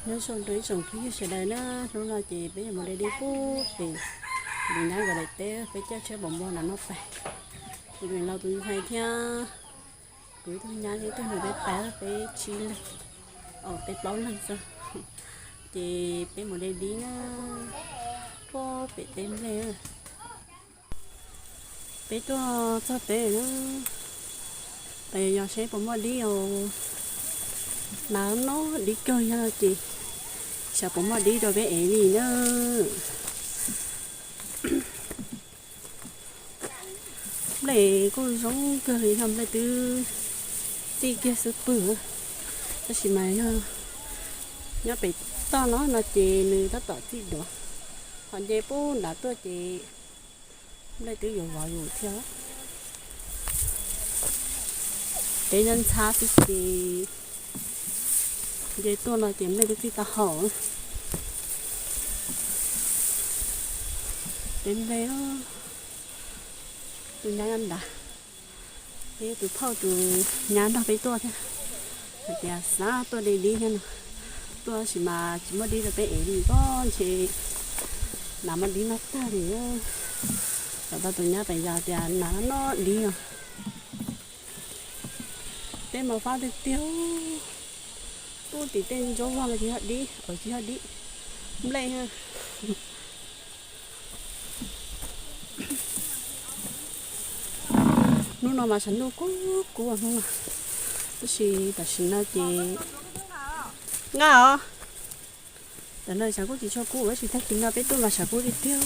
Nyob zoo rau ib tsoom phooj ywg sawv daws na, hnub no ces peb yuav mus de dib pub pem tus nyab nkawd daim teb, peb caij tsheb pos muag nram no pais. Kuv tus niam laus tus ntxhais thiab kuv ib tug nyab thiab ib tug nus peb pais, peb tsib leeg, peb plaub leeg xwb. Ces peb mus de dib na, puag pem teb nplej. Peb tuaj txog teb na, peb yos seb puas muaj dib os. Hnav no dib kawg yog ces xyov puas muaj dib rau peb ev li na. Nplej kuj zoo kawg li, yog nplej twb txij kiag xwb pwg, tab sis mas yog nyob pem toj no no ces nws tab tom txij duav, ho nce pub nram tuaj ces nplej twb yuav vov yus thiab. Peb nyob ntxhab xwb ces nce tuaj no ces nplej twb txij tau hau. Peb nplej, tus nyab nyob nrad, peb tus phauj tus nyab nrog peb tuaj thiab, hais tias xav tuaj de dib thiab no, tuaj tab sis mas tsis muaj dib rau peb ev li, koj ntshe hnav muaj dib no tag li. Kom tau tus nyab pem yos tias hnav no dib os. Tej mos fab tiag tiag, pub tim tej ntsuab vog los tsis yog dib, tsis yog dib, nplej. Hnub no mas tshav ntuj kub kub hnub no, tab sis tam sim no ces nqa os. Tam no tshav kuj tsis tshua kub tab sis tag kis no peb tuaj mas tshav kub tiag tiag.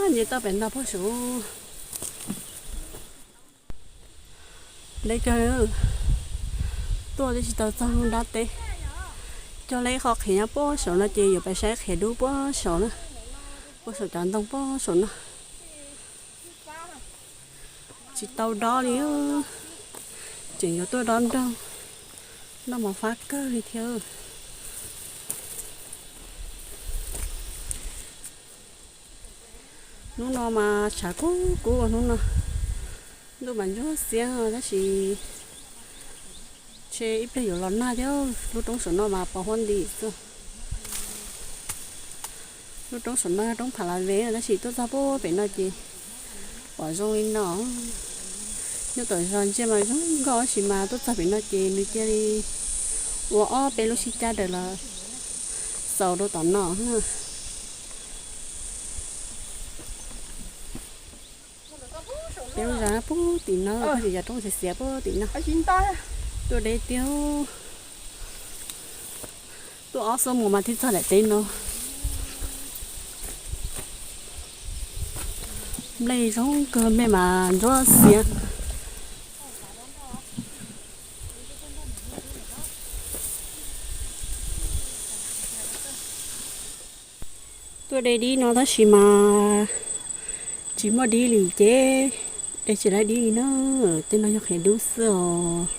Nce toj pem ntag puag saud. Ntev kawg, tuaj twb tsis tau txog lub nrab teb. Cog lawv ib qho qhiav nyob puag saud no ces yuav pais saib qhiav dub puag saud na, puag saum cov ntoo puag saum no. Tsis tau dob li, tseem yuav tuaj dob nrog, noj mov fab kawg li thiab. Hnub no mas tshav kub kub ua hnub no, ntuj mas ntsuab xiab tab sis ntshe ib pliag yuav los nag thiab. Lub roob saum no mas pos huab nti xwb. Lub roob saum no yog roob Pha La Ve tab sis tuaj txog puag pem no ces pom zoo li no. Nyob tom zos ntsia mas zoo nkauj tab sis mas tuaj txog pem no ces nws cia li ua ob peb lub sib cab daws los xaus rau tom no. Peb lub zos puag tim no, yog roob xiav xiav puag tim no. Tuaj deb tiag, tuaj ob xuab moos mas thiaj txog daim teb no. Nplej zoo kawg, nplej mas ntsuab xiab. Tuaj de dib no tab sis mas tsis muaj dib li ces de tsis laib dib li na. Tej no yog qhiav dub xwb os.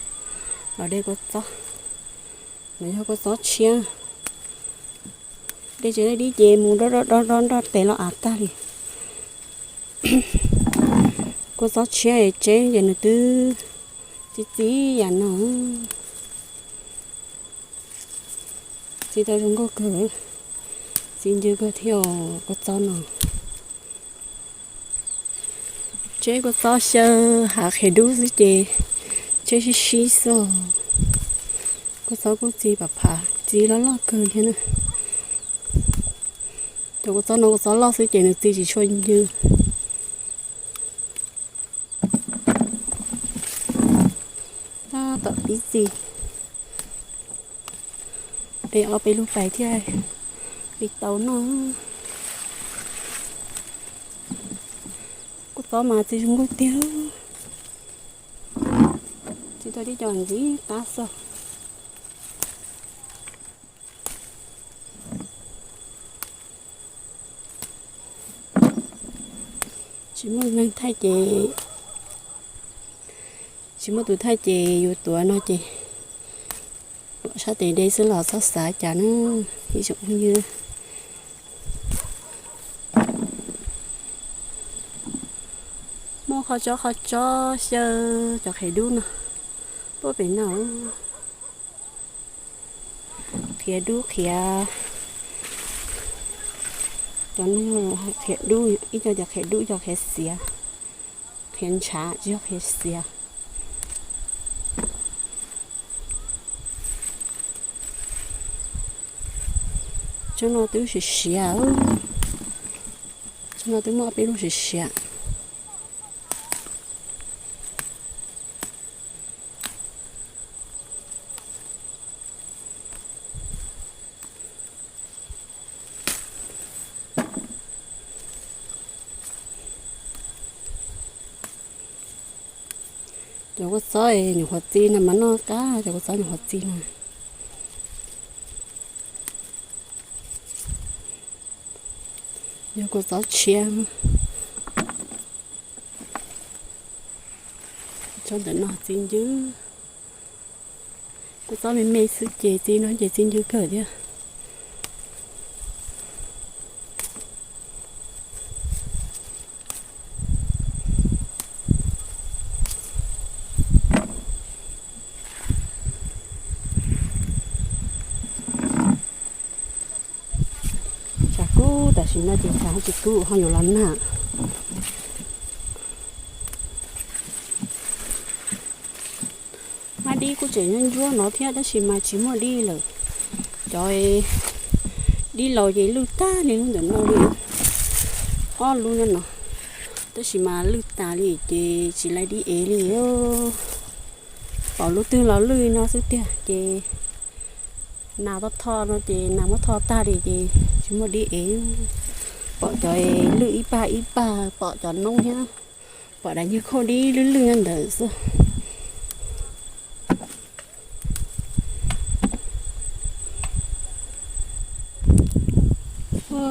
Los de kua txob, los yog kua txob tshiab. De tsis laib dib ces mus dob dob dob dob nroj tes los av tag li. Kua txob tshiab es tseb ces nws twb txi txiv yam no. Txiv tau zoo nkauj kawg, txiv ncw kawg thiab kua txob no. Tseb kua txob xyaw hav qhiav dub xwb ces tseb sib sib xwb. Kua txob kuj txi pam phav, txi loj loj kawg thiab na. Cov kua txob no kua txob loj xwb ces nws txi tsis tshua ncw. Tab tom pib txi, de ob peb lub pais thiaj li tau noj. Kua txob mas txi zoo nkauj tiag, txi tau tib co ntxiv qab xwb. Tsis muaj neeg thaij ces, tsis muaj tus thaij ces yus tuav no ces sab tes de xwb los txhob xav cas na ib tsoom phooj ywg. Muaj qhov tsob qhov tsob xyaw cov qhiav dub no puag pem no. Qhiav dub qhiav, cov no qhiav dub, ib co cov qhiav dub, ib co qhiav xiav, qhiav ntshav tsis yog qhiav xiav. Tsob no twb siav siav, tsob no twb muaj ob peb lub siav siav. Cov kua txob nyuam qhuav txi no mas noj qab, cov kua txob nyuam qhuav txi no. Yog kua txob tshiab. Tsob ntawm no txi ncw. Kua txob me me xwb ces txi no ces txi ncw kawg thiab. Tshav kub tam sim no ces tshav tsis kub ho yuav los nag. Mab dib kuj tseem ntsuab ntsuab no thiab tab sis mas tsis muaj dib lawm. Cov dib laus ces lwj tag li lub ntawm no li. Ob lub nyob no tab sis mas lwj tas li ces tsis laib dib ev li. Pom lub twg los lwj no xwb tiag ces nas toj tho no ces nas muab tho tag li ces tsis muaj dib ev. Pom cov lwj ib pag ib pag, pom cov noob thiab, pom daim nyuag khauj dib lwj lwj nyob ntawd xwb.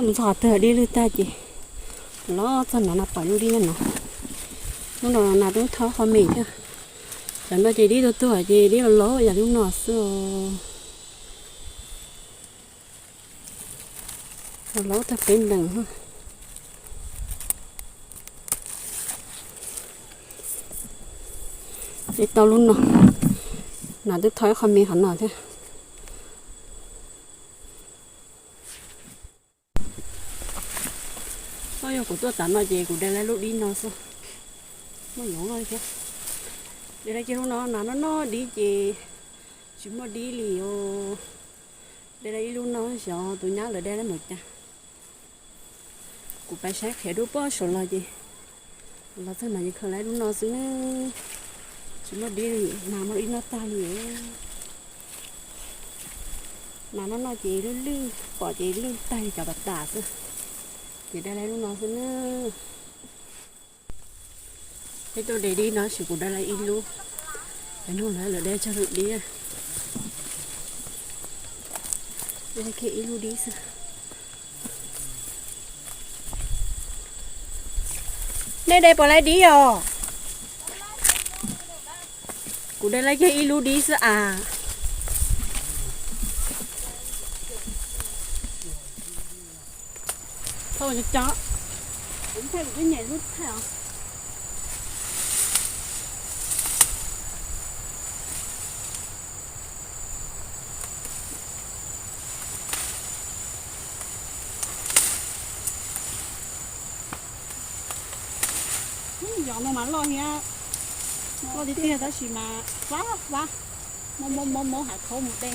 Mus txog qhov twg dib lwj tag ces los txog no na pom lub dib nyob no. Lub no nas twb tho qho me thiab. Cov no ces dib tuag tuag ces dib los los yam lub no xwb. Los los tag peb ntees. Dib tau lub no, nas twb tho ib qho me qhov no thiab. Yog kuv tuaj tav no ces kuv de lub dib no xwb. Muaj yoov thiab. De kiag lub no, nas noj noj dib ces tsis muaj dib li os. De ib lub no xyov tus nyab lawv de lawm mus cas. Kuv pais saib qhiav dub pob saum los ces los txog no ces khaws lub no xwb na. Tsis muaj dib li, nas muaj dib noj tag li. Nas noj noj ces lwj lwj, pom ces lwj tag li cov tas tas xwb. Ces de lub no xwb na. Peb tuaj de dib no ces kuv de ib lub. Cov no lawv de tsis tau dib. De kiag ib lub dib xwb. Nej de puas laib dib os? Kuv de laib kiag ib lub dib xwb as. Thauj cov, kuv thaij kuv twb nyiam lub thaij os. Yog no mas loj thiab, loj tiag tiag tab sis mas fab fab, mob mob mob hav khaub mus de.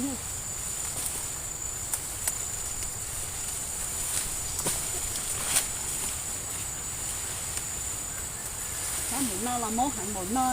Tab npaum no los mob heev npaum no.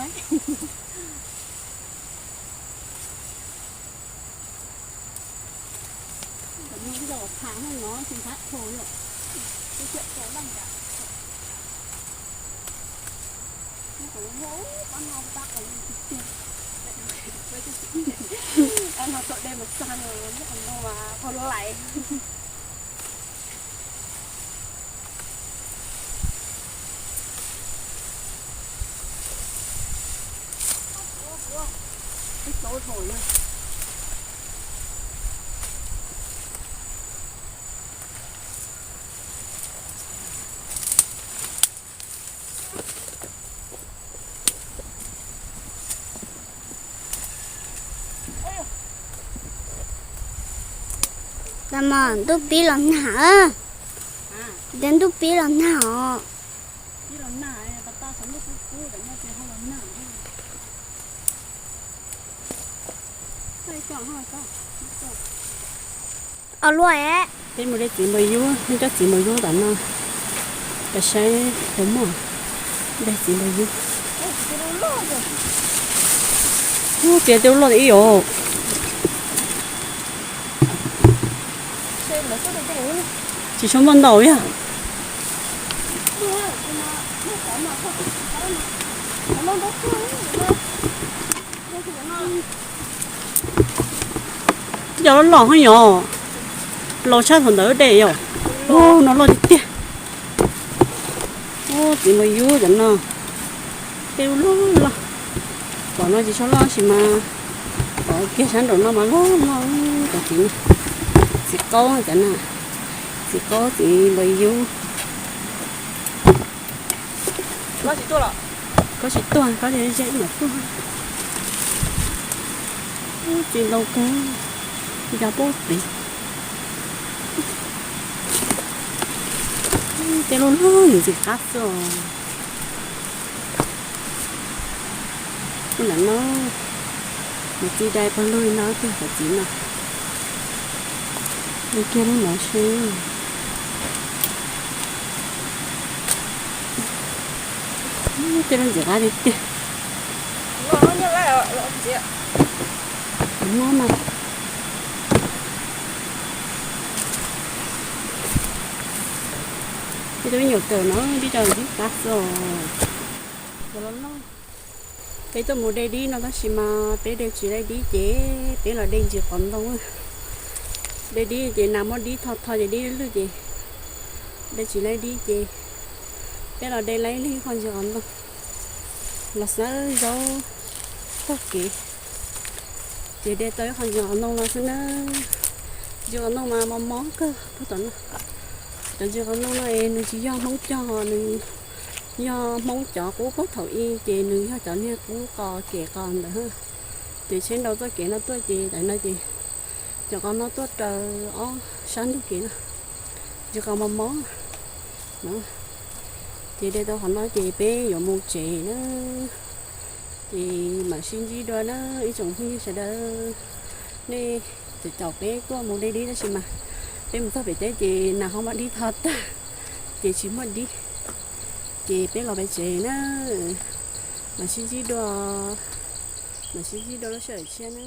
Mas ntuj pib los nag, tias ntuj pib los nag os. Os luaj es. Peb mus de txiv npawg yub, nej cov txiv npawg yub tom no, peb saib puas muaj de txiv npawg yub. Ub, txiv tej loj ib yom. Tsis tshua muaj ntau yog. Cov loj loj heev yom, laus tshaj thaum ntawd de yom. Ub, no loj tiag tiag. Ub, txiv npawg yub cov no, tej loj loj. Tom no tsis tshua loj tab sis mas tom kiag sab nraum no mas loj loj. Cov txiv no, txiv qaub cov no, txiv qaub txiv npawg yub. Koj tsis tuaj, koj tsis ze mam tuaj. Txiv laus kawg, ya pub pem. Tej loj loj ntxim qab xwb os. Ub, ntawm no, mus txiv dai pog lug no, tus cov txiv no, li kiag lub no seb. Tej loj ntxim qab tiag tiag. Mob mas. Tej me nyuam kawm no tib co ntxim qab xwb os. Cov loj loj. Peb tuaj mus de dib no tab sis mas peb de tsis laib dib ces peb los de ntsis qos ntoo. De dib ces nas muab dib tho tho ces dib lwj ces de tsis laib dib ces peb los de laib ib qho ntsis qos ntoo los xawb zaub taug kev. Ces de tau ib qho ntsis qos ntoo no xwb na. Ntsis qos ntoo mas mos mos kawg puag tom no. Cov ntsis qos ntoo no es nws tsis yog Hmoob cog, nws yog Hmoob cov qub puag thaum ub ces nws yog cov niag qub qos kem qos ntawd. Ces tsheb nrau txoj kev no tuaj ces tam no ces cov qos no tuaj raws ob sab ntug kev no. Ntsis qos mos mos no. Ces de tau qhov no ces peb yuav mus tsev na. Ces mam sib ntsib dua na ib tsoom phooj ywg sawv daws. Nej caum caum peb tuaj mus de dib tab sis mas peb mus txog pem teb ces nas ho muab dib tho tag ces tsis muaj dib. Ces peb los pem tsev na. Mam sib ntsib dua, mam sib ntsib dua lub sij hawm tshiab na.